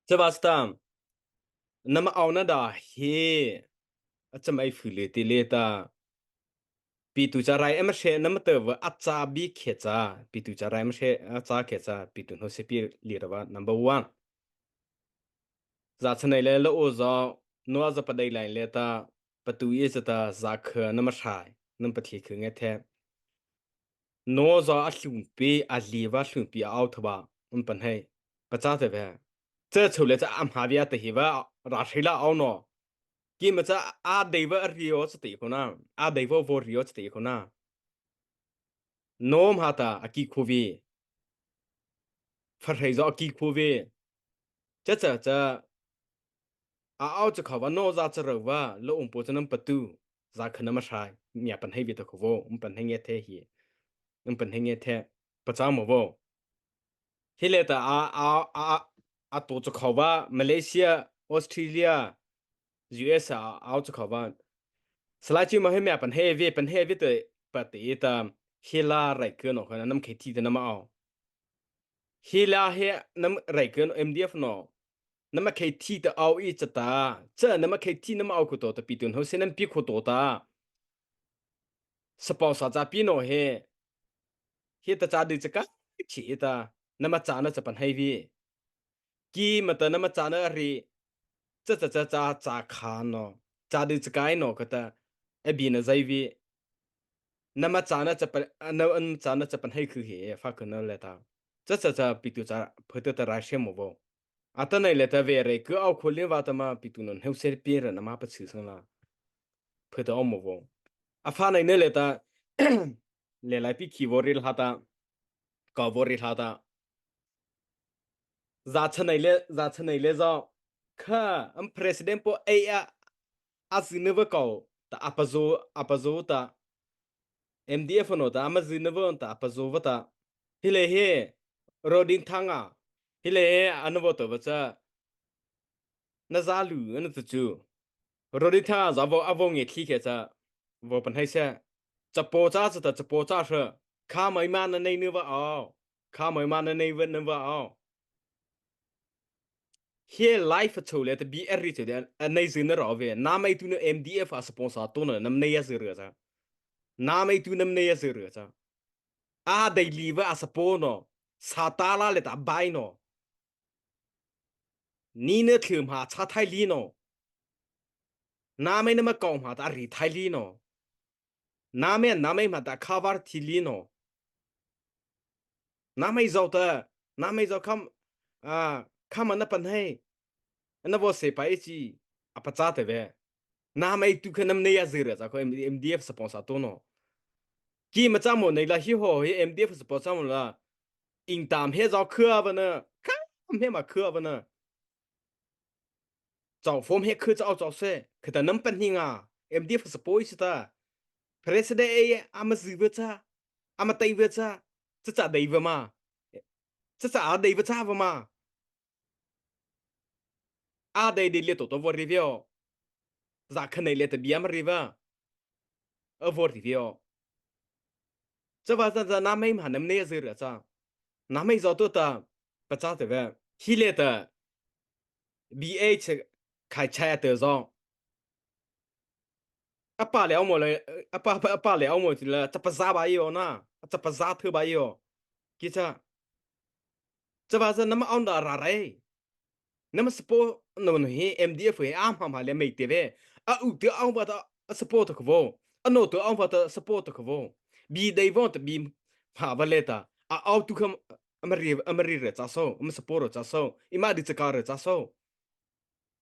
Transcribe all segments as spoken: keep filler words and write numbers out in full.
Chavâta, nama awnanoh he, a châ mai phu lei ti lei ta, Pitu cha rai ama hre nama tah va a châ bi khe cha, Pitu cha rai ama hre a châ khe cha, Pitu hnohta pi lei ra va number one. Za chanei lei la o za, no a za padei lai lei ta, patu e cha ta za kha nama hrai, nama pathi kha nge the. No za a hlum pi, a li va hlum pi a au tha ba, um pan hei. Pachâ te ve. Cha chô lei cha a hma via ta hi va, ra hre la au no. Ki ma cha a dei va a ri o cha te ko na, a dei va vo ri o cha te ko na. No hma ta a ki khu vi. Pha hre zo a ki khu vi. Cha cha cha. A au cha kha va no za cha ro va, lo um po cha nama patu. Za kha nama hrai, mia pan hei vi ta kho vo, um pan hei nge the hi. Um pan hei nge the. Pachâ mo vo. Hi lei ta a, a, a, a, a to cha kho va, Malaysia, Australia, U S a, a au cha kho va. Salai chi ma he mia pan hei vi, pan hei vi te, pa te ta, hi la rai kha no, kha nama khei thi ta nama au. Hi la he nama rai kha no, M D F no. Nama khei thi ta au i cha ta, cha nama khei thi nama au kho to ta Pitu hnohta nama pi kho to ta. Sa pau sa cha pi no he. He ta cha dei cha ka, chi ta, nama cha na cha pan hei vi. Ki ma ta nama cha na a ri, cha cha cha cha cha kha no, cha dei cha kai no kha ta, a bi na zai vi. Nama cha na cha pan, nama cha na cha pan hei khu he, fa kha na lei ta. Cha cha cha Pitu cha, pha ta ta rai hre mo vo. Atanoh lei ta ve rei kha au kho lei va ta ma Pitu no hnohta pi ra nama pachâ sang la. Pha ta au mo vo. A pha nai na lei ta, lei lai pi khi vo ri la ta, ka vo ri la ta. Za chanei lei, za chanei lei za. Kha, am president po ei a, a zi na va kau, ta a pa zo, a pa zo ta. M D F no ta, ama zi na va ta, a pa zo va ta. Hi lei he, Roding Thang a. Hi lei he, a na vo to va cha. Na za lu, a na ta chu. Roding Thang a za vo, a vo nge thi khe cha. Vo pan hei se. Cha po cha cha ta, cha po cha hra. Kha mai ma na nei na va au. Kha mai ma na nei va na va au. He life chô lei ta B R ri chô lei, a nei zi na ra ve. Nama ei tu na M D F a sponsor to na, nama nei a zi ra cha. Nama ei tu nama nei a zi ra cha. A dei lei va a support no. Sa ta la lei ta bai no. Ni na thlu ma cha thai lei no. Nama ei nama kau ma ta ri thai lei no. Nama ei, nama ei ma ta cover thi lei no. Nama ei zao ta, nama ei zao kham, a, kham na pan hei. Na vo se pa e chi, a pachâ te ve. Nama ei tu kha nama nei a zi ra cha ko M-, M D F sponsor to no. Ki ma cha mo nei la hi ho, hi M D F sponsor mo la. Ing tam he zao khua va na, kham he ma khua va na. Chao form he khu chao chao se, kha ta nama pan hi nga, M D F support si ta. President ei, ama zi va cha, ama tei va cha, cha cha dei va ma. Cha cha a dei va cha va ma. A dei dei lei to to vo ri vei o. Za kha nei lei ta bi ama ri va. A vo ri vei o. Cha va cha cha nama ei ma nama nei a zi ra cha. Nama ei zao to ta, pachâ te ve. Hi lei ta. B H khai chai a te zao. A pa lei au mo lei, a pa, a pa lei au mo ti la, cha pa za ba i o na. Cha pa za thu ba i o. Ki cha. Cha va cha nama aw da ra rai. Nama support no no hi M D F hi a hma hma lei mei te ve. A u te aw va ta a support ta kho vo. A no te aw va ta support ta kho vo. Bi dei vo ta bi hma va lei ta. A aw tu kham ama ri, ama ri ra cha so, ama support ra cha so. Ima di cha ka ra cha so.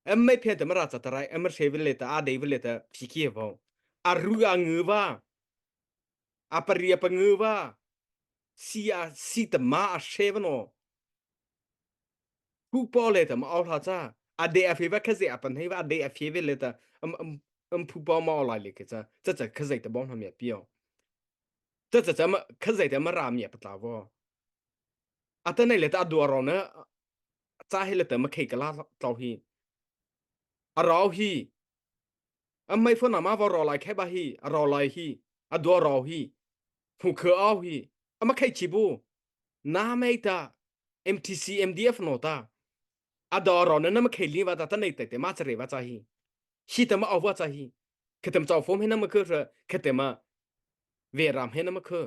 Ama mei phen ta ma ra cha ta rai, ama hre va lei ta, a dei va lei ta, phi ki vo. A ru a ngu va. A pa ri a pa ngu va. Si a, si ta ma a hre va no. Pu po lei ta ma aw la cha. A dei a phe va kha zai a pan hei va, a dei a phe va lei ta. Am, am, am pu po ma aw la lei khe cha. Cha cha kha zai ta bom ha mia pi o. Cha cha cha ma, kha zai ta ma ra mia pa ta vo. Atanoh lei ta a du a ro na. Cha he lei ta ma khei ka la tlau hi. A ro hi. A mei phone ma va ro lai khai ba hi. A ro lai hi. A du a ro hi. Hu kha au hi. Ama khei chi bu. Nama ei ta. M T C, M D F no ta. a do ro na nama khei li va ta, ta nei te te ma chare va cha hi. Hi ta ma o va cha hi. Khe tem chau phom he nama khe ra, khe tem ma ve ram he nama khe.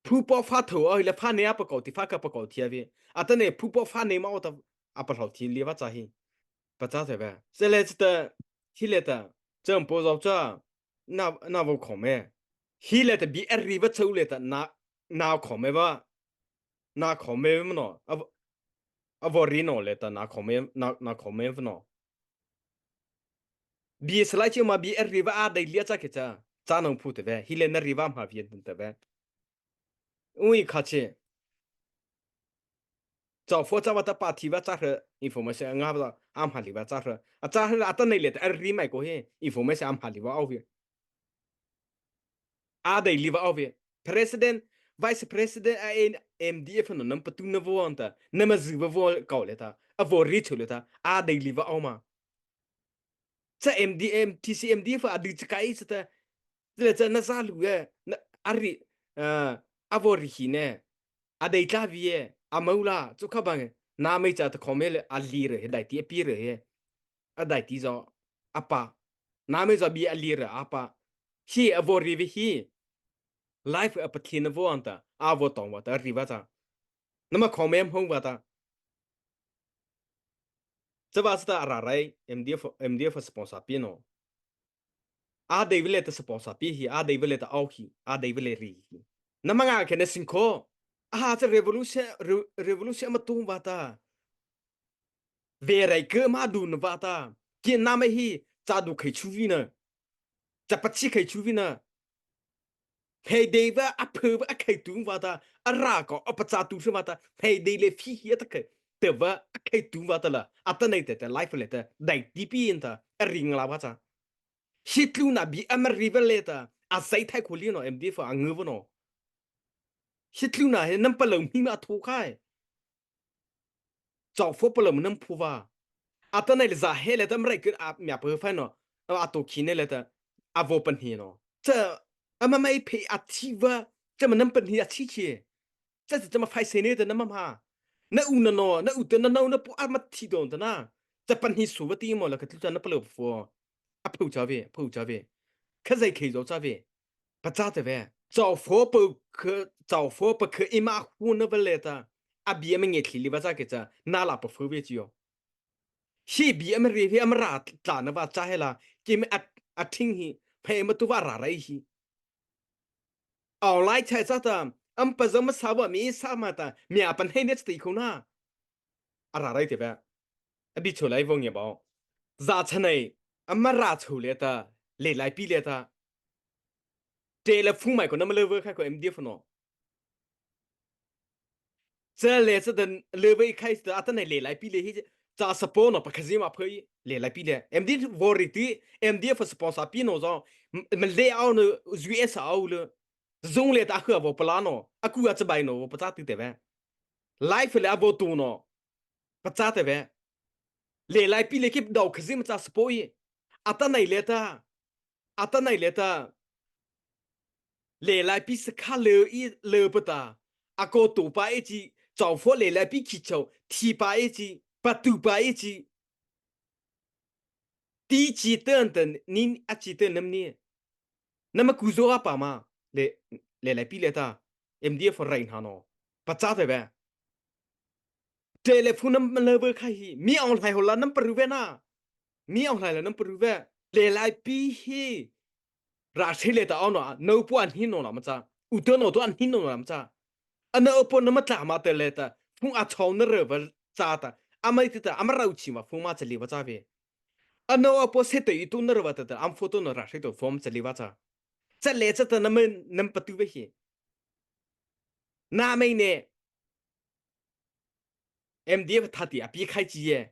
Phu po pha tho o hi le pha ne a pa ko ti pha ka pa ko ti a ve. A ta nei phu po pha ne ma o ta a pa hlau ti li va cha hi. Pa cha te ve. Se le ta, hi le ta, cham po zau cha. Na, na vo khom e. Hi le ta bi a ri va chau le ta na, na khom e va. Na khom e va no. A vo, a vo ri no le ta na khom e, na, na khom e va no. Bi salai chi ma bi a ri va a dei lia cha ke cha. Cha nong phu te ve. Hi le na ri va ma vi te ve. Ui kha che. Chau pho cha va ta pa thi va cha hre information nga va a ma li va cha hre. A cha hre a ta nei le ta a ri mai ko he information a ma li va au ve. A dei li va au ve. President, vice president a en M D F no nam patu na vo an ta. Na ma zu va vo kau le ta. A vo ri chu le ta. A dei li va au ma. Cha M D M, T C M D F a du cha kai cha ta. Tile cha na za lu e, na, a ri, ah, a vo ri hi ne, a dei tla vi e, a mau la, chu kha bang e, na mei cha ta khom e le, a li re he, dai ti a pi re he, a dai ti zo, a pa, na mei zo bi a li re a pa, hi a vo ri vi hi, life a pa thi na vo an ta, a vo tong va ta, ri va ta, na ma khom e hong va ta, cha va sa ta a ra rai, M D F, M D F sponsor pi no. A dei vei le ta sponsor pi hi, a dei vei le ta au hi, a dei vei le ri hi. Na ma nga khe na sing kho. A ha cha revolution, re-, revolution ma tung va ta. Ve rai ke ma du na va ta. Ki na ma hi, cha du khai chu vi na. Cha pa chi khai chu vi na. Hei dei va a phe va a khai tu va ta. A ra ko a pa cha tu va ta. Hei dei le phi hi a ta khai. Te va a khai tu va ta la. A ta nei te te life le ta. Dai ti pi in ta. A ring la va cha. Hi tlu na bi a ma ri va le ta, a zai thai kho li no, M D F a ngu va no. Hi tlu na he nam pa lo mi ma tho khai. Chau pho pa lo nam phu va. A ta nei le za he le ta ma rai ke a mia pa fa no. A to khi ne le ta. A vo pan hi no. Cha a ma mai phe a thi va. Cha ma nam pan hi a thi chi. Cha cha cha ma phai se ne ta na ma ma. Na u na no, na u ta na no, na pu a ma thi don ta na. Cha pan hi su va ti mo la ka tlu cha na pa lo pho. A pho cha ve, pho cha ve. Kha zai khei zo cha ve. Pa cha te ve. Chau pho pa kha, chau pho pa kha i ma hu na va le ta. A bi a ma nge thli li va cha ke cha. Na la pa pho ve chi yo. Hi bi a ma re hi a ma ra tla na va cha he la. Ki ma a, a thing hi. Phai ma tu va ra rai hi. Aw lai chai cha ta, am pa zama sa va mi sa ma ta, mi a pan hei ne chati kho na. A ra rai te ve. A bi chu lai vong ye bao. Za cha nei, am ma ra chu le ta, le lai pi le ta. Te le phung mai ko na ma le ve khai ko M D F no. Cha le cha den le ve khai ta a ta nei le lai pi le hi cha support no pa khazi ma phai le lai pi le. M D F vo ri ti, M D F support sa pi no zo, m-, ma le au no U S au le. Zung le ta khu vo pa la no, a ku a cha bai no, vo pa cha ti te ve. Life le a vo tu no, pa cha te ve. Le lai pi le ki dau khazi ma cha support i. A ta nei le ta. A ta nei le ta. Le lai pi sa kha le i le pa ta. A ko tu pa e chi, chau pho le lai pi ki chau, thi pa e chi, pa tu pa e chi. Ti chi ten ten, ni a chi ten nam ni. Na ma ku zo a pa ma, le, le lai pi le ta. M D F rai na no. Pa cha te ve. Telephone number khai hi, mi awnhlai hawh la number ruh ve na. Mi awnhlai la number ruh ve. Le lai pi hi. Ra se le ta aw no, no pu an hin no la ma cha. U te no to an hin no la ma cha. Ano apo na ma tla ma te le ta. Phung a chaw na re va cha ta. A mai te ta, a ma rau chi ma phung ma cha le va cha ve. Ano apo se te i tu na re va ta ta. Am photo no ra se to phone cha le va cha. Cha le cha ta na ma number tu ve hi. Na mai ne. M D F thati a pi khai chi ye.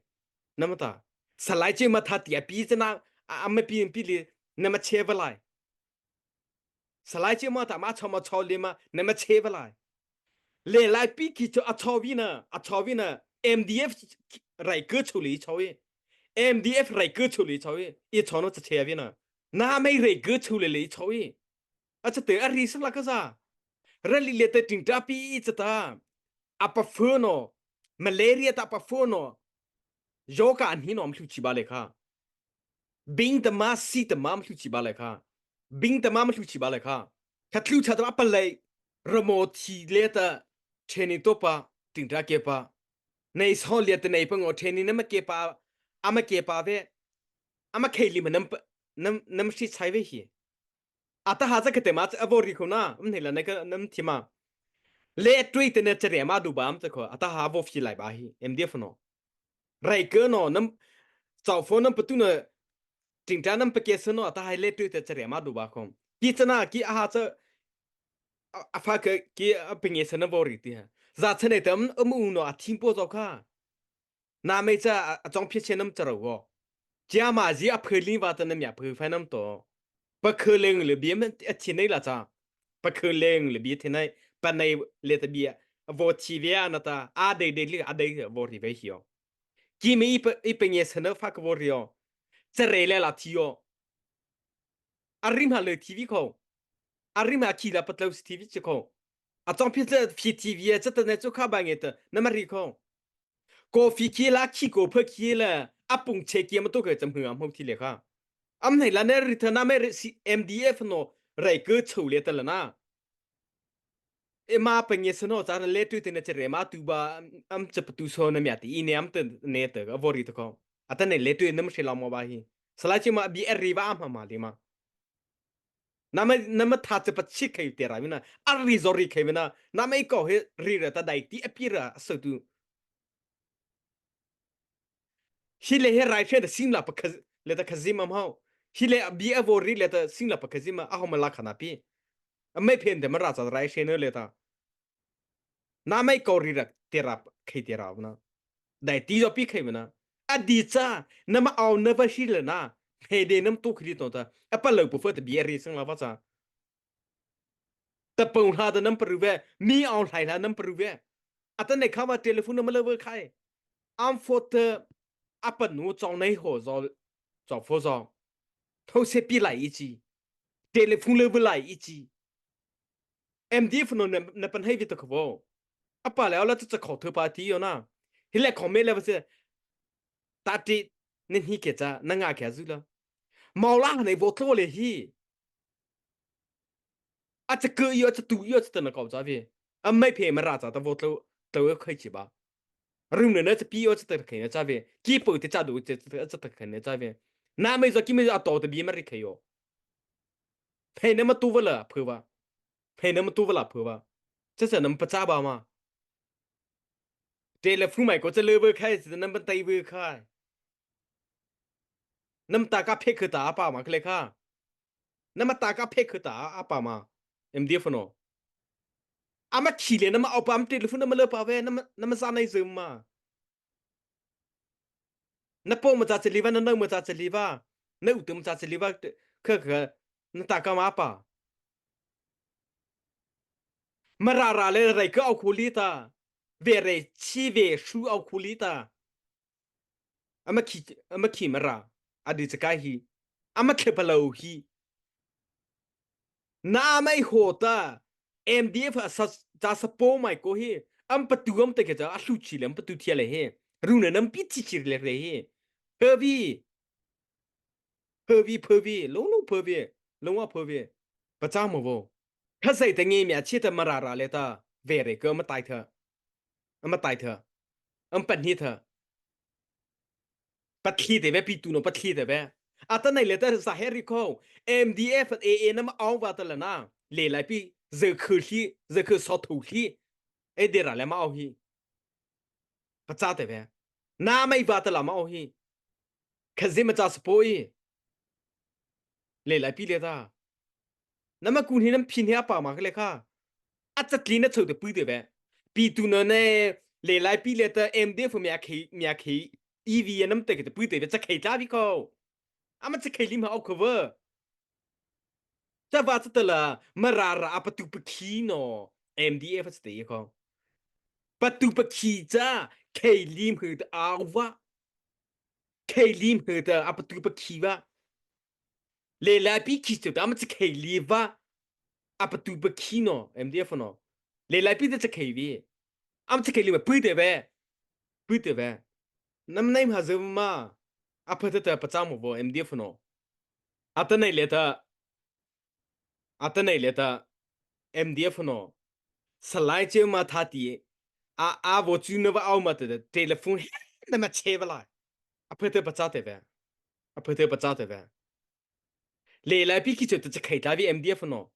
Na ma ta. Salai chi ma thati a pi chi na, a, a ma pi pi li, na ma che va lai. Salai chi ma ta ma chaw ma chaw li ma, na ma che va lai. Le lai pi ki chaw a chaw vi na, a chaw vi na, M D F rai ke chaw li chaw ye. M D F rai ke chaw li chaw ye. I chaw no cha che vi na. Na mai rai ke chaw li li chaw ye. A cha te a ri sa la ka za. Ra li le te ting ta pi i cha ta. A pa pho no. Malaria ta pa pho no. zawka a ni no ama hluh chi ba le kha. Bing ta ma si ta ma ama hluh chi ba le kha. Bing ta ma ama hluh chi ba le kha. Kha tlu cha ta a palei. Ramo thi le ta. Cheni to pa. Ting ta ke pa. Nei so le ta nei pa ngo cheni na ma ke pa. Ama ke pa ve. Ama khei li ma nam pa. Nam, nam si chai ve hi. Ata ha cha ka te ma cha a vaw ri kho na, um nei la na ka nam thi ma. Le tui te na cha re ma du ba am cha kho, ata ha vaw phi lai ba hi, M D F no. Rai ke no, nam, chau pho nam patu na, ting ta nam pa ke sa no, ata ha le tui te cha re ma du ba kho. Ki cha na, ki a ha cha, a, a pha ke, ki a ping e sa na vaw ri ti ha. Za cha nei tam, um u no, a thim po zo kha. Nama cha a, a chawng phi che nam cha ro wo. Chia ma zi a phe li va ta nam ya phe phai nam to. Pa khe leng le bi a thi nei la cha. Pa khe leng le bi thi nei. Pa nei le ta bi a vo thi ve a na ta. A dei dei li a dei vo ri ve hi yo. Ki me i pa, i pa nge sa na fa ka vo ri yo. Cha re le la thi yo. A rim ha le thi vi kho. A rim ha ki la pa tlo thi vi chi kho. A chawng phi cha phi thi vi a cha ta nei chu kha ba nge ta. Na ma ri kho. Ko phi ki la, ki ko pha ki la, a pung che ki ma to ke cham hu am ho thi le kha. Am nei la ne ri tha na me ri si M D F no rai ke chho le ta la na. E ma pa nge sa no cha le tu te ne che re ma tu ba am, am cha pa tu so na mya ti i ne am te ne te a vaw ri ta kho. A ta ne le tu nam she la mo ba hi. Sa la chi ma bi a ri ba am ha ma li ma. Nama, nama tha cha pa chi khai te ra mi na, a ri zo ri khai mi na, nama i ko he ri ra ta dai ti a pi ra a so tu. Hi le he rai she da sim la pa kha, le ta kha zim am hau. Hi le a bi a vo ri le ta sim la pa kha zim a, a ho ma la kha na pi. A mai phen de ma ra cha rai she ne le ta. Nama i ko ri ra te ra khai te ra na. Dai ti zo pi khai na. A di cha, nama au na va shi le na. He de nam tu khri to ta. A pa lo pu fa ta bi a ri sang la va cha. Ta pung ha ta nam pa ru ve, mi au lai la nam pa ru ve. A ta nei kha va telephone nama lo ve khai. Am pho ta a pa nu chong nei ho zo, zo pho zo. Tho se pi lai i chi. Telephone lo ve lai i chi. M D F no na, na pan hai vi ta kho vo. A pa le au la cha cha kho tho pa ti yo na. Hi le kho me le va se. Ta ti, ne hi ke cha, na nga ke zu la. Mau la nei vo tlo le hi. A cha ke yo, a cha tu yo, cha ta na kau cha vi. A mai phe ma ra cha ta vo tlo, tlo yo khai chi ba. Rum ne na cha pi yo cha ta khai na cha vi. Ki po te cha du cha, cha, cha ta khai na cha vi. Na mai zo ki mai zo a to ta bi ma ri khai yo. Phe na ma tu va la phe va. Phe na ma tu va la phe va. Cha cha nam pa cha ba ma. Telephone mai ko cha le ve khai, cha nam pa tai ve khai. Nam ta ka phe khe ta a pa ma kle kha. Nama ta ka phe khe ta a pa ma. M D F no. Ama khi le nama au pa am telephone nama le pa ve, nama, nama za nai zem ma. Na po ma cha cha li va, na nau ma cha cha li va. Na u tu ma cha cha li va, khe khe, na ta ka ma pa. Ma ra ra le rai ka au khu li ta. Ve rai chi ve shu au khu li ta. Ama khi, ama khi ma ra. A di cha ka hi. Ama khe pa lo hi. Na mai ho ta. M D F a sa, cha sa po mai ko hi. Am pa tu am te ke cha, a hlu chi le, am pa tu thia le hi. Ru na nam pi chi chi le re hi. Phe vi. Phe vi, phe vi. Lo lo phe vi. Lo wa phe vi. Pa cha mo vo. Kha sai ta nge mya chi ta ma ra ra le ta. Ve re ko ma tai tha. Ama tai tha. Am pa ni tha. Pathli te ve, pi tu no pathli te ve. Ata nai le ta sa he ri ko. M D F A A nama au va ta la na. Le lai pi, ze khu hli, ze khu so thu hli. E de ra le ma au hi. Pa cha te ve. Na mai va ta la ma au hi. Kha zi ma cha sa po i. Le lai pi le ta. Nama kun hi nam phin hi a pa ma ka le kha. A chat li na chau te pu te ve. Pi tu no ne le lai pi le ta M D F mya khei, mya khei. E V a nam te ke te pu te ve cha khei ta vi ko. Ama cha khei li ma au ko ve. Cha va cha ta la ma ra ra a pa tu pa khi no. M D F cha te ko. Pa tu pa khi cha khei li ma hu ta au va. Khei li ma hu ta a pa tu pa khi va. Le lai pi khi cha ta ama cha khei li va. A pa tu pa khi no, M D F no. Le lai pi ta cha khei vi. Ama cha khei li ma pu te ve. Pu te ve. Nama nai ma zy ma. Apha tah ta pachâ mo vaw M D F no. Atanoh liata, atanoh liata, M D F no, Salai Ceu Ma thâtih, a, a vaw chu na va ao ma tah ta, telephone he nama che va la. Apha tah pachâ teh vei. Apha tah pachâ teh vei. Lei lai pi ki cheu ta chakhei ta vei M D F no.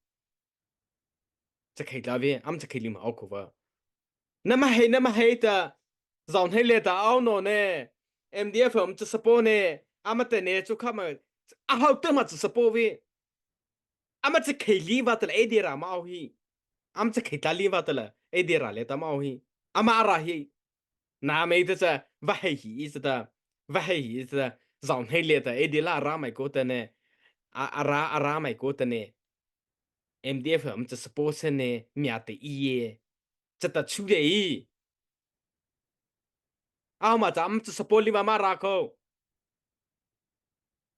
Chakhei ta vei, ama chakhei lei ma ao ko va. Nama hei, nama hei ta, zao hnei liata ao no ne, M D F ama cha support ne, ama tah ne, chu kha ma, a hao tah ma cha support vei. Ama chakhei lei va ta la, ei di ra ma ao hi. Ama chakhei ta lei va ta la, ei di ra liata ma ao hi. Ama ra hi. Nama ei ta cha, va hei hi ei cha ta, va hei hi ei cha ta, zao hnei liata, ei di la ra mai ko ta ne, a, a ra, a ra mai ko ta ne. M D F ama cha support sa ne, mia te ei e. Cha ta chu de ei. Ama cha ama cha support lei va ma ra ko.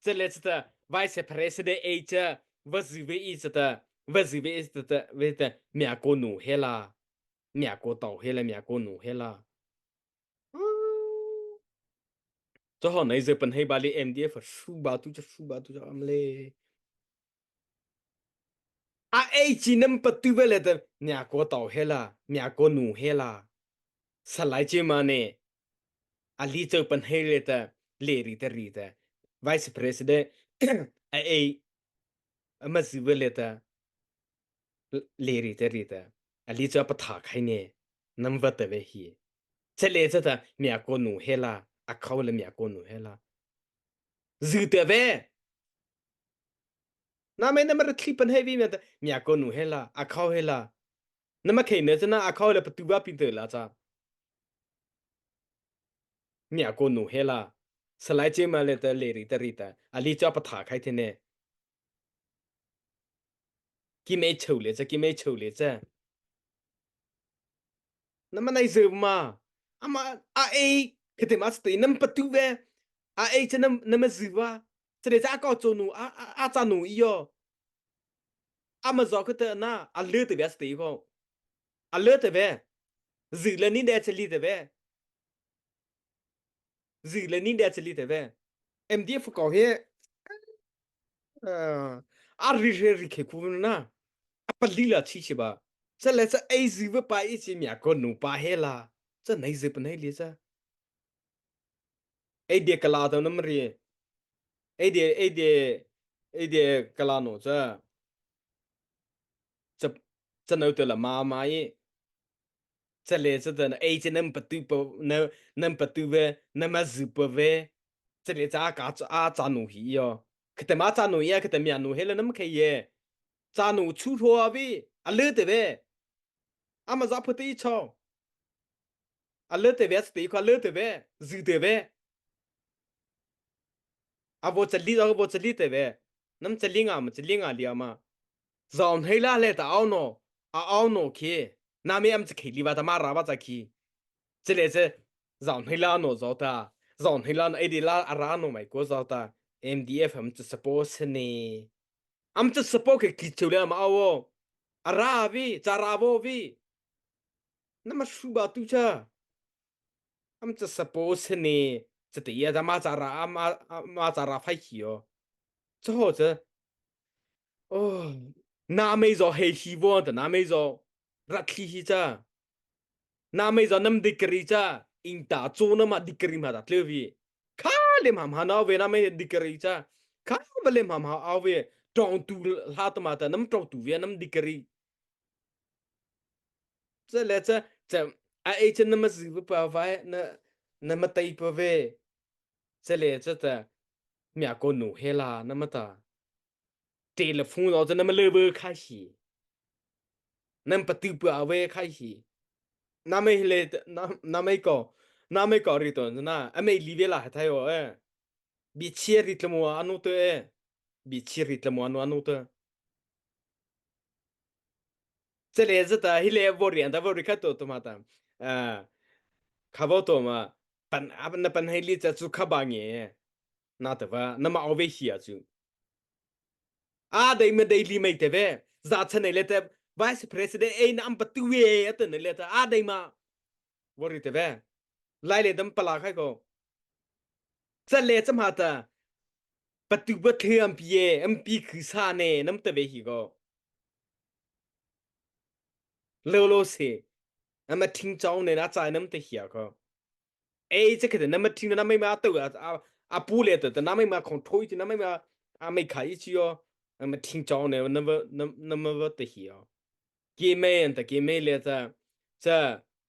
Cha lei cha ta, vice president ei cha, va zy vei ei cha ta, va zy vei ei cha ta, vei ta, mia ko nu he la. Mia ko tao he la, mia ko nu he la. Cha hawh nai zy pahno ba lei M D F hru ba tu cha, hru ba tu cha am lei. A ei chi nama patu vei liata, mia ko tao he la, mia ko nu he la. Salai Ceu Ma ne, a lei cheu pahno liata, lei ri ta ri ta. Vice president, a ei, ama zy vei liata, lei ri ta ri ta. A lei cheu a patha khai ne, nama va ta vei hi. Cha lei cha ta, mia ko nu he la, a khao la mia ko nu he la. Zy ta vei. Nama nama ra thli pahno vei mia ta, mia ko nu he la, a khao he la. Nama khei ne cha na a khao la patu va pi ta la cha. Mia ko nu he la. Salai Ceu Ma liata lei ri ta ri ta. A lei cheu a patha khai te ne. Ki mei cheu lei cha, ki mei cheu lei cha. Nama nai zy ma. Ama, a ei, khati ma cha te nama patu vei. A ei cha nama, nama zy va. Cha lei cha a khao chô nu, a, a, a cha nu ei yo. Ama zao khata na, a lei ta vei cha te ko. A lei ta vei. Zy la ni de cha lei ta vei. Zy la ni de cha lei ta vei. M D F ko he. Ah, a ri he ri khe ku na. A pa lei la chi chi ba. Cha lei cha ei zy va pa ei chi mia ko nu pa he la. Cha nai zy pahno lei cha. Ei di kala to nama ri. Ei di, ei di, ei di kala no cha. Cha, cha no te la ma ma ei. Cha lei cha ta na, ei cha nama patu pa, na, nama patu vei, nama zy pa vei. Cha lei cha a ka cha, a cha nu hi yo. Khata ma cha nu ei, khata mia nu he la nama khei ei. Cha nu chu hro a vei, a lei ta vei. Ama za pha te ei chô. A lei ta vei, a cha te ko, a lei ta vei, zy ta vei. A vaw cha lei, a vaw cha lei ta vei. Nama cha lei nga, ma cha lei nga lei ama. Zao hnei la lei ta ao no, a ao no kei. Nama ama cha khei lei va ta ma ra va cha kei. Cha lei cha, zao hnei la no zao ta. Zao hnei la no, ei di la a ra no mai ko zao ta. M D F ama cha support sa ne. Ama cha support kei ki cheu lei ama ao. A ra vei, cha ra vaw vei. Nama hru ba tu cha. Ama cha support sa ne, cha te ei ta ma cha ra, ama, ama cha ra phai kei yo. Cha hawh cha. Oh, nama ei zao hei hi vaw ta, nama ei zao. Ra thli hi cha. Nama ei zao nama degree cha. Ing ta chô nama degree ma ta tleu vei. Kha lei ma ma na vei nama ei degree cha. Kha va lei ma ma ao vei. Tawng tu la ta ma ta, nama tawng tu vei nama degree. Cha lei cha, cha, a ei cha nama zy va pa vei, na, nama tai pa vei. Cha lei cha ta, mia ko nu he la, nama ta. Telephone lo cha nama lei vei khai hi. Nama patu pa vei khai hi. Nama ei lei, na, nama ei ko, nama ei ko ri to na, ama ei lei vei la ha thai o, eh. Bi chi ri tla mo ano to e. Bi chi ri tla mo ano, ano to. Cha lei cha ta, hi lei vaw ri an ta vaw ri kha to to ma ta. Ah, kha vaw to ma. Pan, a, na pan hei lei cha chu kha ba nge. Na ta va, nama ao vei hi a chu. A dei ma dei lei mai te vei. Za cha nei lei ta, Vice President ei nama patu vei, a ta nei lei ta, a dei ma. Vaw ri te vei. Lai lei dam pala khai ko. Cha lei cha ma ta, patu ba thei am pi e, am pi khu sa ne, nama ta vei hi ko. Lo lo se, ama thing chau ne na chai nama ta hia ko. Ei, cha khe ta nama thing na mai ma to a, a, a pu le ta, ta na mai ma khong thoi ti na mai ma, a mai khai chi yo, ama thing chau ne, nama, nama, nama ta hia. Ki mei an ta ki mei le ta, cha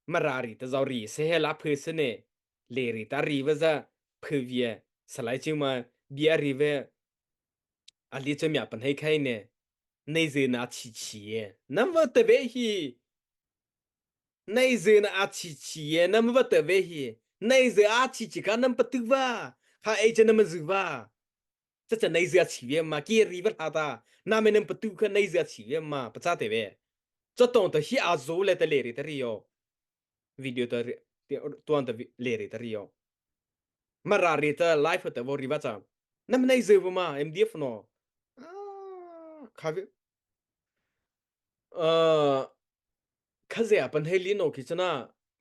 Mara ri ta zau ri se he la phe se ne, le ri ta ri va za phe vie, sa lai chi ma bia ri ve, a li cha mia pan hei khai ne, nei ze na chi chi e, nama ta vei hi, nei ze na a chi chi e, nama ta vei hi, nei ze a chi chi ka nama patu va, ka ei cha nama zu va. Cha cha nei ze a chi vie ma, ki ri va la ta, nama nama patu ka nei ze a chi vie ma, pa cha te ve. Cha tong ta hi a zo le ta le ri ta ri yo. Video ta ri, ti, tuan ta vi-, le ri ta ri yo. Mara ri ta live ta vo ri va cha. Nama nei ze vo ma, M D F no. Ah, kha vi. Ah, Khazia a pan hei li no ki cha na,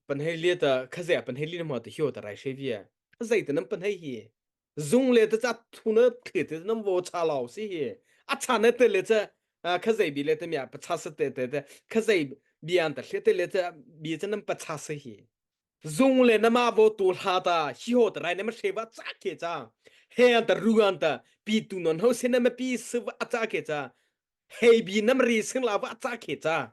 pan hei li ta, khazia a pan hei li no ma ta hio ta rai she vie. Khazia ta nama pan hei hi. Zung le ta cha thu na khe ta nama vo cha lau si hi. A cha na ta le cha, a, khazia bi le ta mia pa cha sa te te te. Khazia bi an ta hle ta le cha, bi cha nama pa cha sa hi. Zung le nama vo tu hla ta, hi ho ta rai nama she va cha khe cha. He an ta ru an ta, pi tu non ho se nama pi sa va cha khe cha. Hei bi nama ri sing la va cha khe cha.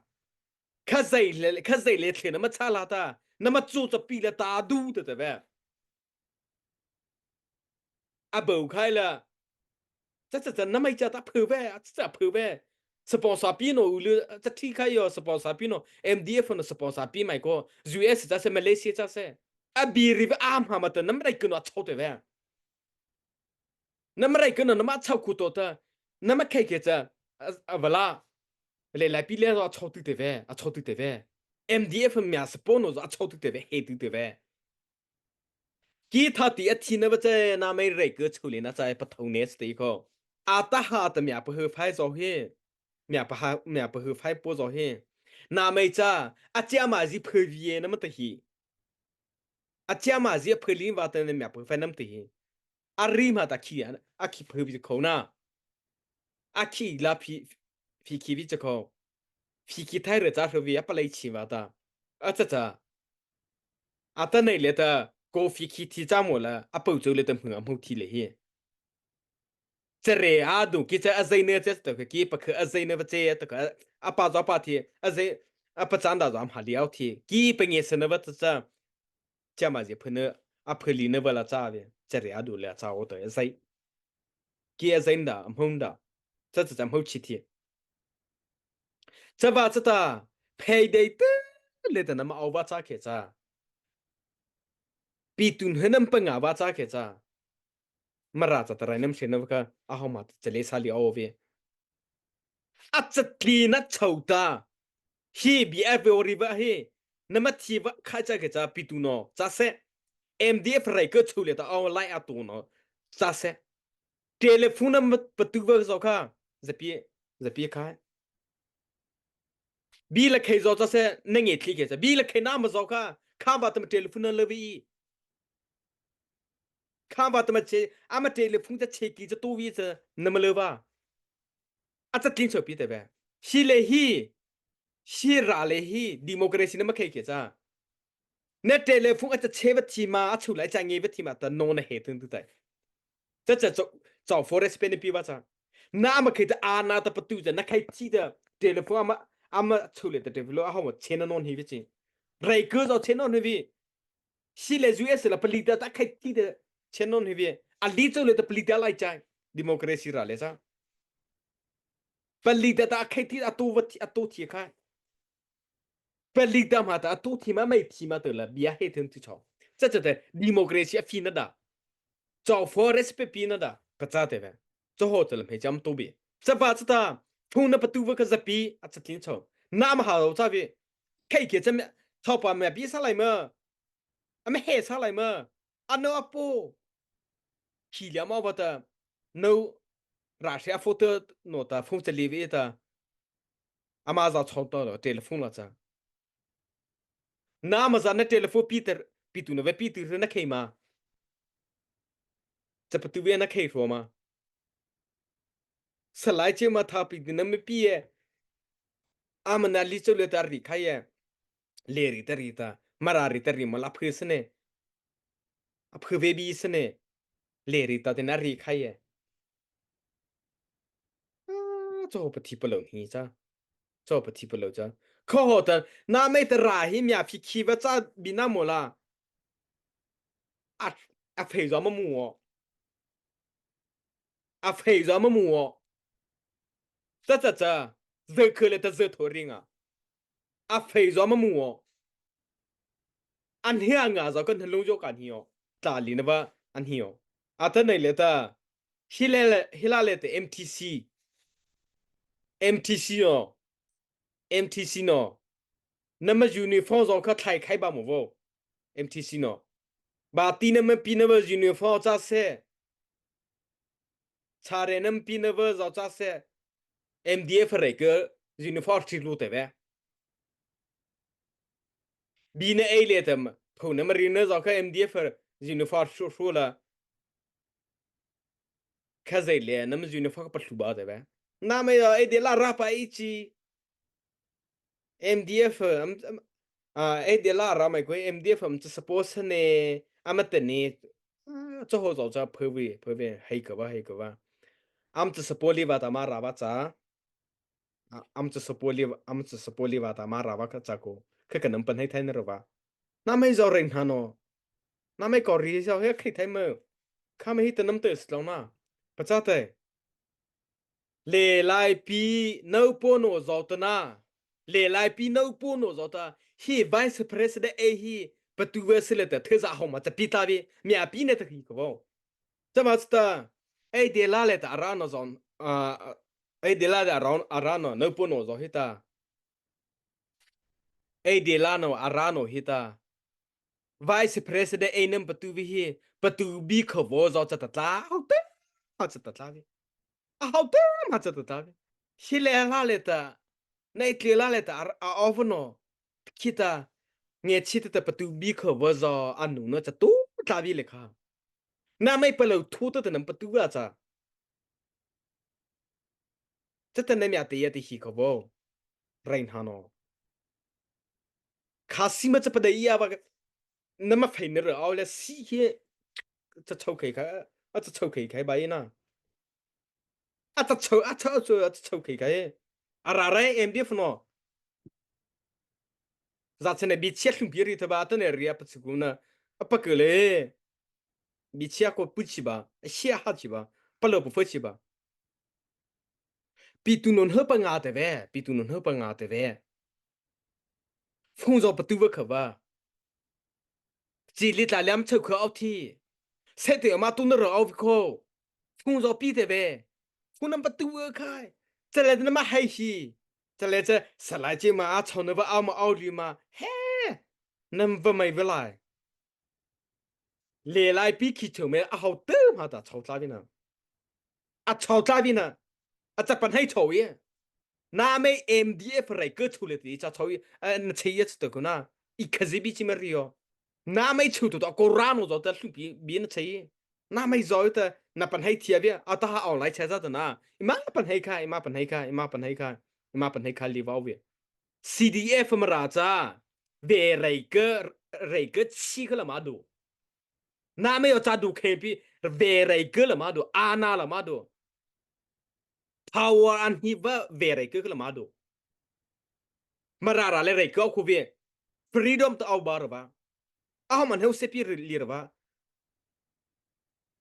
Khazia le, khazia le tle nama cha la ta, nama chu cha pi le ta du ta ta ve. A bo khai la. Cha cha cha nama cha ta phe ve, cha cha phe ve. Sponsor pi no u lu, cha thi khai yo, sponsor pi no, M D F no sponsor pi mai ko, U S cha se, Malaysia cha se. A bi ri ve a ma ma ta nama rai ko no a chau te ve. Nama rai ko no nama chau ku to ta, nama khai ke cha, a, a va la. Le lai pi le a chau tu te ve, a chau tu te ve. M D F mia sponsor no a chau tu te ve, he tu te ve. Ki tha ti a thi na va che na mai rei ke chule na chai pa thau ne ste ko. A ta ha ta mia pa he phai zo he. Mia pa ha, mia pa he phai po zo he. Na mai cha, a cha ma zi phe vie nama ta hi. A cha ma zi a phe li va ta na mia pa phai nama ta hi. A ri ma ta khi a, a khi phe vi ko na. A khi la phi, phi khi vi cha ko. Phi khi thai re cha hre vi a pa lai chi va ta. A cha cha. A ta nei le ta, ko phi khi thi cha mo la, a pau chau le ta hmu a hmu thi le hi. Cha re a du ki cha a zai ne cha ta ki pa kha a zai ne va che ta ka, a pa zo pa thi, a zai, a pa chan da zo am ha liao thi. Ki pa nge sa na va cha cha. Cha ma zi phe ne, a phe li ne va la cha ve. Cha re a du le cha o ta a zai. Ki a zai nda, a hmu nda. Cha cha cha hmu chi thi. Cha va cha ta, phei dei te, le ta nama au va cha khe cha. Pi tun he nama pa nga va cha khe cha. Mara cha ta rai nama she na va ka, a ho ma cha le sa li au ve. A cha tli na chau ta. Hi bi a ve o ri va hi. Nama thi va kha cha khe cha pi tu no, cha se. M D F rai ke chau le ta au lai a tu no, cha se. Telephone nama pa tu va zo kha. Za pi, za pi kha. Bi la khai zo cha se, na nge thli ke cha. Bi la khai nama zo kha. Kha va ta ma telephone na le vi. Kha va ta ma che, ama telephone cha che ki cha tu vi cha nama le va. A cha tlin chau pi te ve. Hi le hi, hi ra le hi, democracy nama khai ke cha. Na telephone a cha che va thi ma, a chu lai cha nge va thi ma ta no na he tun tu tai. Cha cha chau, chau forest pen pi va cha. Na ama khai ta a na ta pa tu cha, na khai thi ta telephone ama, ama chu le ta telephone lo a ho ma che na non hi ve chi. Rai ke zo che non hi ve. Hi le U S la pali ta ta khai thi ta che non hi ve. A li chau le ta pali ta lai chai. Democracy ra le cha. Pali ta ta khai thi a tu va thi, a tu thi khai. Pali ta ma ta a tu thi ma mai thi ma ta la bia he then tu chau. Cha cha ta democracy a phi na da. Chau forest pe pi na da. Pa cha te ve. Cha ho cha la mai cham tu bi. Cha va cha ta. Phung na pa tu va ka za pi a cha tlin chau. Na ma ha lo cha ve. Khai ke cha me. Chau pa me pi sa lai ma. A me he sa lai ma. A no a po. Khi lia ma va ta. No. Ra she a photo no ta phone cha li ve ta. Ama za chau ta lo telephone la cha. Na ma za na telephone pi ter, pi tu na ve pi tu na khai ma. Cha patu vei na khei hro ma. Salai chi ma tha pi di na mi pi e. Ama na li chô liata ri khai e. Lei ri ta ri ta. Mara ri ta ri ma la phu sene. A phu vei bi sene. Lei ri ta te na ri khai e. A, chô pathi palôh hi cha. Chô pathi palôh cha. Kho ho ta, na mei ta ra hi mia phi khi va cha bi na mo la. A, a phei zo ma mu o. A phei zo ma mu o. Cha cha cha. Zê khei le ta zê tho ring a. A phei zo ma mu o. An hi a nga zo kan lung zo kan hi o. Ta li na ba an hi o. A ta nei le ta. Hi le le, hi la le ta M T C. M T C no. M T C no. Na ma uniform zo kha thai khai ba mo vo. M T C no. Ba ti na ma pi na ba uniform cha se. Cha re na ma pi na ba zo cha se. M D F re ke uniform thi lu te ve. Bi na ei le ta ma. Pho na ma ri na zo kha M D F uniform shu shu la. Kha zei le na ma uniform pa lu ba te ve. Na ma yo ei de la ra pa ei chi. M D F, am, am, a, ei de la ra mai ko M D F am cha support ne, ama te ni, a, cha ho zo cha phe vi, phe vi, hei ka va, hei ka va. Am cha support li va ta ma ra va cha. A, am cha support li, am cha support li va ta ma ra va ka cha ko. Kha ka nam pan hei thai na ra va. Na mai zo ren ha no. Na mai ko ri zo he khai thai mo. Kha ma hi ta nam te slong na. Pa cha te. Le lai pi nau po no zo ta na. Le lai pi nau po no zo ta. Hi vice president ei hi. Patu ve se le ta the za ho ma cha pi ta vi. Mia pi ne ta hi ko vo. Cha ma cha ta. Ei de la le ta ara no zo. A, ei de la le ara, ara no. Nau po no zo hi ta. Ei de la no ara no hi ta. Vice President ei nam patu vi hi, patu bi kha vo zo cha ta tla, hau te, hau cha ta tla vi. A hau te, hau cha ta tla vi. Hi le la le ta, na i tle la le ta, a, a o vo no, khi ta, nge chi ta ta patu bi kha vo zo, a nu no cha tu tla vi le kha. Na mai pa lo thu ta ta nam patu va cha. Cha ta na mia te ya te hi kha vo. Rain ha no. Kha si ma cha pa da ya ba. Na ma fai na ra au le si he. Cha chau khai kha. A cha chau khai khai ba i na. A cha chau, a cha chau, a cha chau khai khai. A ra ra M D F no. Za cha na bi chia hlum pi ri ta ba ta na ri a pa chu ku na. A pa ke le. Bi chia ko pu chi ba. A sia ha chi ba. Pa lo pu fo chi ba. Pi tu non ha pa nga te ve. Pi tu non ha pa nga te ve. Phung zo patu va kha va. Chi li tla liam chau kha au thi. Se te ma tu na ro au vi ko. Phung zo pi te ve. Phung nam patu va khai. Cha le na ma hai hi. Cha le cha sa lai chi ma a chau na va au ma au li ma. He. Nam va mai va lai. Le lai pi khi chau me a hau te ma ta chau tla vi na. A chau tla vi na. A cha pan hai chau ye. Na mei M D F rai ke chu le ti cha chau i, a, na chei ya chu to ko na. I kha zi bi chi ma ri yo. Na mei chu to to ko ra no zo ta hlu bi, bi na chei. Na mei zo ta na pan hai thia bi, a ta ha online cha za ta na. I ma pan hai kha, i ma pan hai kha, i ma pan hai kha, i ma pan hai kha li vau bi. C D F ma ra cha. Ve rai ke, rai ke chi kha la ma do. Na mei yo cha du khe pi, ve rai ke la ma do, a na la ma do. Power an hi va ve rai ke la ma do. Ma ra ra le rai ke khu ve. Freedom ta au ba ra ba. A ho man heu se pi li ra ba.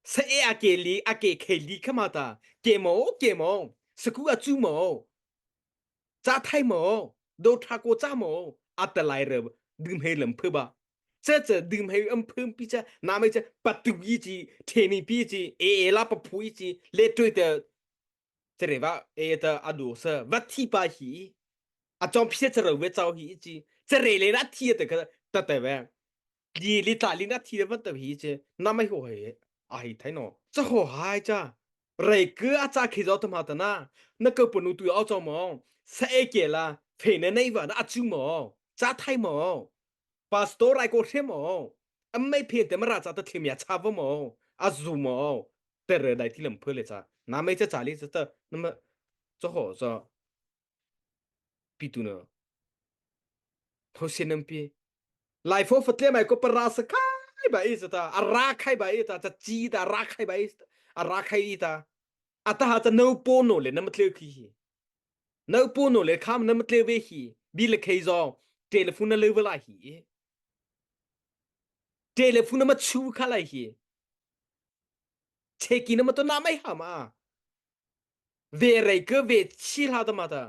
Sa e a ke li, a ke khe li kha ma ta. Ke mo, ke mo. Sa ku a chu mo. Cha thai mo, do tha ko cha mo, a ta lai ra, dum hei lam phe ba. Cha cha dum hei am phe pi cha, na mei cha, patu yi chi, theni pi chi, e e la pa phu yi chi, le tui ta, cha re va, e ta a do sa, va thi pa hi. A chom phi cha ra ve chau hi chi, cha re le na thi ta ka, ta ta ve. Li, li ta, li na thi va ta hi chi, na mei ho hei, a hei thai no. Cha ho hai cha. Rai ke a cha khi zo ta ma ta na. Na ko punu tu au chau mo. Sa e ke la, phe na nei va na a chu mo. Cha thai mo. Pastor rai ko hre mo. A mei phe te ma ra cha ta thim ya cha va mo. A zu mo. teh rei dai ti lam pho le cha. Nama cha cha le cha ta, nama, cha ho cha. Pi tu na. Thao sie nam pi. Lai pho fa tle mai ko para sa khai ba i sa ta. A ra khai ba i ta. Cha chi ta, a ra khai ba i ta. A ra khai i ta. Atahma cha nô pô nô le nama tlô khi hi. Nô pô nô le kham nama tlô ve hi. Bi le khei zo. Telephone na le va la hi. Telephone nama chu kha la hi. Cheki nama to nama ha ma. Ve rei ke ve chi la ta ma ta.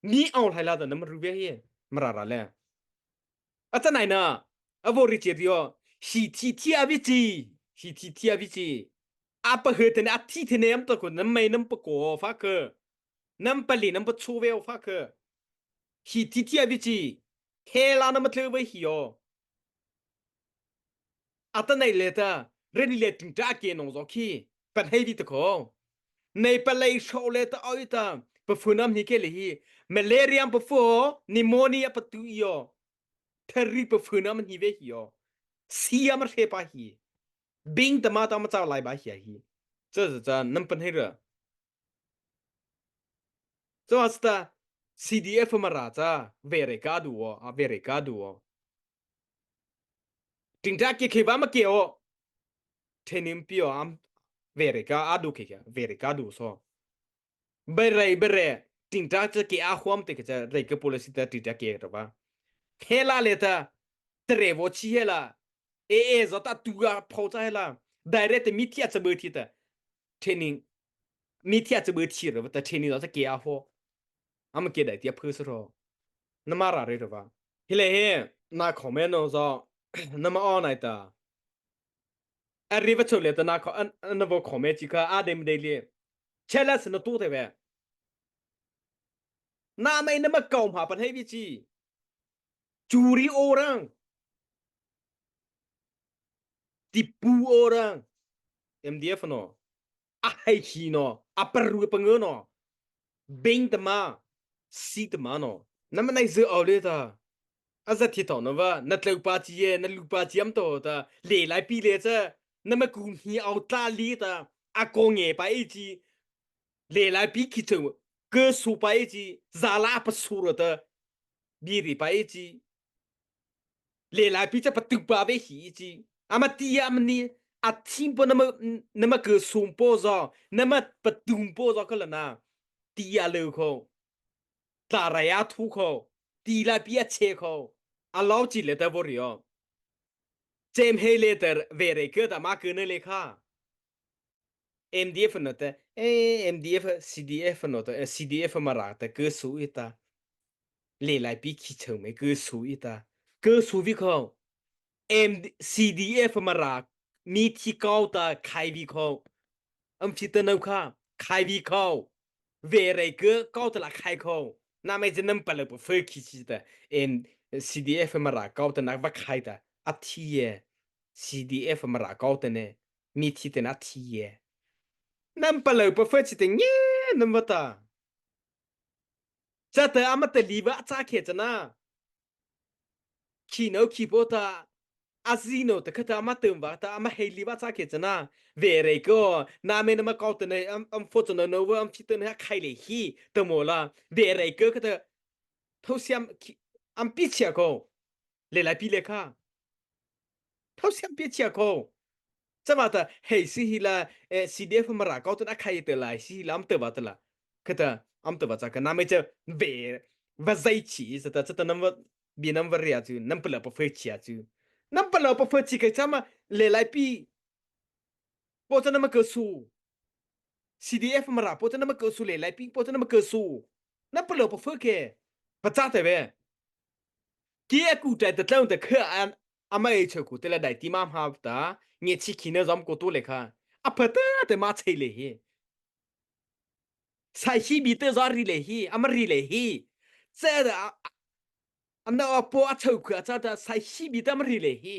Mi au lai la ta nama ru ve hi. Mara ra le. Ata nai na. A vo ri che rio. Hi thi thi a vi chi. Hi thi thi a vi chi. A pa he te ne a thi te ne am ta ko nama mai nama pa ko fa ke. Nama pa li nama pa chu ve o fa ke. Hi thi thi a vi chi. He la nama tlô ve hi o. Ata nei le ta, rei ni le ting ta ke nong zo khi, pan hei di ta ko. Nei pa lei so le ta oi ta, pa fu nam ni ke le hi, malaria pa fu, pneumonia pa tu i o. Thari pa fu nam ni ve hi o. Sia ma he pa hi. Bing ta ma ta ma cha lai ba hi hi. Cha cha cha, nam pan hei ra. Cha wa sta, C D F Mara cha, ve rei ka du o, a ve rei ka du o. Ting ta ke khei ba ma ke o. Training pi o am, ve rei ka a du ke ke, ve rei ka du so. Be rei, be rei, ting ta cha ke a huam te ke cha, rei ke policy ta ting ta ke ta ba. He la le ta, te rei vo chi he la. E e zo ta tu a pho cha he la. Direct mi thi a cha be thi ta. Training. Mi thi a cha be thi ra ta training zo cha ke a ho. Ama ke dai ti a phu sa ro. Nama ra rei ra ba. Hi le he, na comment no zo. Nama on ai ta. A ri va cho le ta na ko, an, an na vo comment chi ka, a dem de le. Chela sa na tu te ve. Na mai nama kau ma pan hei vi chi. Churi orang. Tipu orang. M D F no. A hei hi no. A paru pa ngo no. Bing ta ma. Si ta ma no. Nama nai ze au le ta. A za thi tho no va. Na tlô pa chi ye. Na lu pa chi am to ta. Le lai pi le cha. Nama ku hi au ta li ta. A ko nge pa i chi. Le lai pi khi cheu. Ke su pa i chi. Za la pa su ro ta. Bi ri pa i chi. Le lai pi cha pa tu pa ve hi chi. Ama ti ama ni, a thim po nama, nama ke sum po zo, nama pa tum po zo ka la na. Ti a le ko. Ta ra ya thu ko. Ti lai pi a che ko. A lau chi le ta vo ri o. Chem hei le ta ve rei ke ta ma ke ne le kha. M D F no te, eh, M D F, C D F no te, eh, C D F Mara te ke su i ta. Le lai pi khi cheu me ke su i ta. Ke su vi ko. M D, C D F Mara mi thi kau ta khai vi ko. Am thi ta nau kha, khai vi ko. Ve rei ke kau ta la khai ko. Na mai je nam pa le pa fe khi chi ta. M, C D F Mara kau ta na va khai ta. A thi ye. C D F Mara kau ta ne. Mi thi te na thi ye. Nam pa lo pa fe chi te nye nam va ta. Cha te ama te li va cha khe cha na. Khi no khi po ta. A zi no te kha ta ama te va ta ama hei li va cha khe cha na. Ve rei ko na me nama kau te ne am, am fo cha no no va am thi te ne khai le hi te mo la. Ve rei ko kha ta. Thao siam khi, am pi chia ko. Le lai pi le kha. Thao siam pi chia ko. Cha va ta, hei si hi la, eh, C D F Mara kau ta na khai te lai si hi la, am te va ta la. Kha ta, am te va cha ka na me cha ve, va zai chi, sa ta, cha ta nam va, bi nam va ria chu, nam pa la pa fe chia chu. Nam pa la pa fe chi ka cha ma, le lai pi. Po cha nama ke su. C D F Mara, po cha nama ke su le lai pi, po cha nama ke su. Nam pa la pa fe ke. Pa cha te ve. Ki a ku tai ta tlong ta kha an, ama e cheu ku te la dai ti ma ha ta, nge chi khi na zom ko to le kha. A pa ta te ma chei le hi. Sai hi bi te za ri le hi, ama ri le hi. Cha da, a, a, a na a po a cheu ku a cha ta, sai hi bi te ama ri le hi.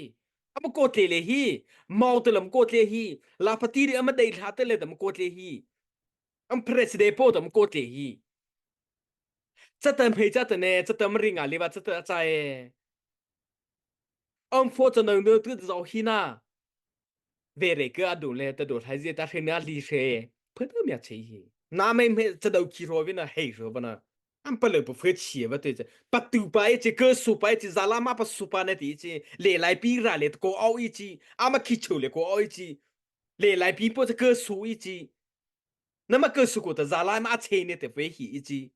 Ama ko te le hi. Mau te lam ko te hi. La pa ti ri ama dai la te le ta ma ko te hi. Am president po ta ma ko te hi. Cha ta mhei cha ta ne, cha ta ma ri nga le va cha ta cha e. Am fo cha nang de tu zau hi na. vei rei kei a do le ta do hlai zie ta hre na li hre. Pha ta mia chei hi. Na mei mei cha do ki ro vi na hei ro ba na. Am pa lo pa pha chi ba te cha. Pa tu pa e chi ka su pa e chi za la ma pa su pa na ti chi. Le lai pi ra le ko au i chi. Ama ki chu le ko au i chi. Le lai pi po cha ka su i chi. Na ma ka su ko ta za la ma a chei ne te pha hi i chi.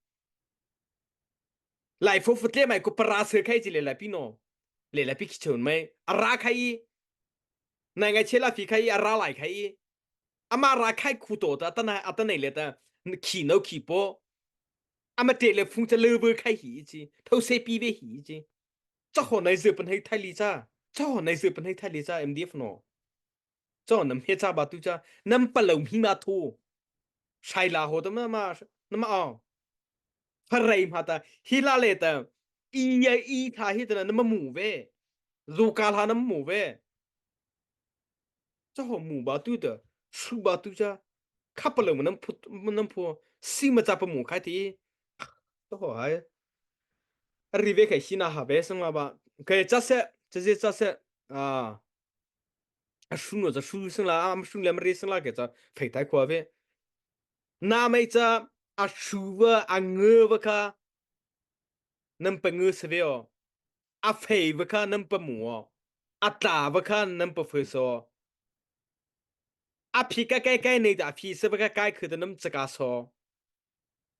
Lai fo fo tle mai ko para se khai chi le lai pi no. Le lai pi ki chon mai. A ra khai i. Nai ngai che la fi khai i, a ra lai khai i. Ama ra khai khu to ta, ta na, a ta nei le ta. Khi no khi po. Ama te le phung cha le ve khai hi i chi. Tho se pi ve hi i chi. Cha ho nai ze pan hai thai li cha. Cha ho nai ze pan hai thai li cha M D F no. Cho nam he cha ba tu cha, nam pa lo mi ma thu. Sai la ho ta ma ma, na ma au. Pha rei ma ta, hi la le ta. I ya i tha hi ta na ma mu ve. Zu ka la na mu ve. Cho ho mu ba tu ta, su ba tu cha. Kha pa lo ma nam phu, nam phu. Si ma cha pa mu khai ti. Cho ho hai. A ri ve khai si na ha ve sang la ba. Khai cha se, cha se, cha se. A. A su no cha su sang la, a ma su le ma ri sang la ke cha, phei tai khua ve. Na mei cha, a su va, a nge va kha, nam pa nge se ve o. A phei va kha, nam pa mu o. A ta va kha, nam pa phei so. A phi ka kai kai nei ta, a phi se va kha kai khu ta nam cha ka so.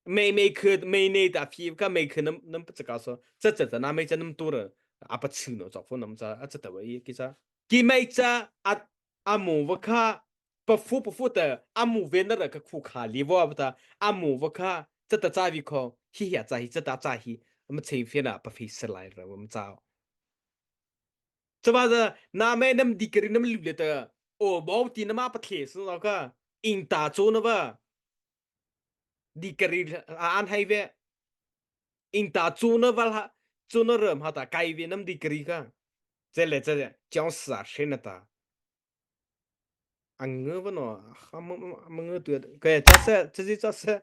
Mei mei khu, mei nei ta phi ka mei khu nam, nam pa cha ka so. Cha cha cha na mei cha nam tu ra. A pa chu no cha pho nam cha, a cha ta va i ki cha. Ki mei cha a, a mu va kha, pa phu pa phu ta, a mu ve na ra ka khu kha li va va ta, a mu va kha, cha ta cha vi kho, hi hi a cha hi, cha ta cha hi, a ma chei fe na pa phi se lai ra va ma cha. Cha va za, na mei nam di ka ri nam lu le ta, o bau ti na ma pa the sa na ka, in ta cho na va. Di ka ri a an hai ve. In ta chu na va la, chu na ra ma ta kai ve nam di ka ri ka. Che le che, chang sa she na ta. A nge va no, ha ma, ma, ma nge tu, ka cha se, cha zi cha se.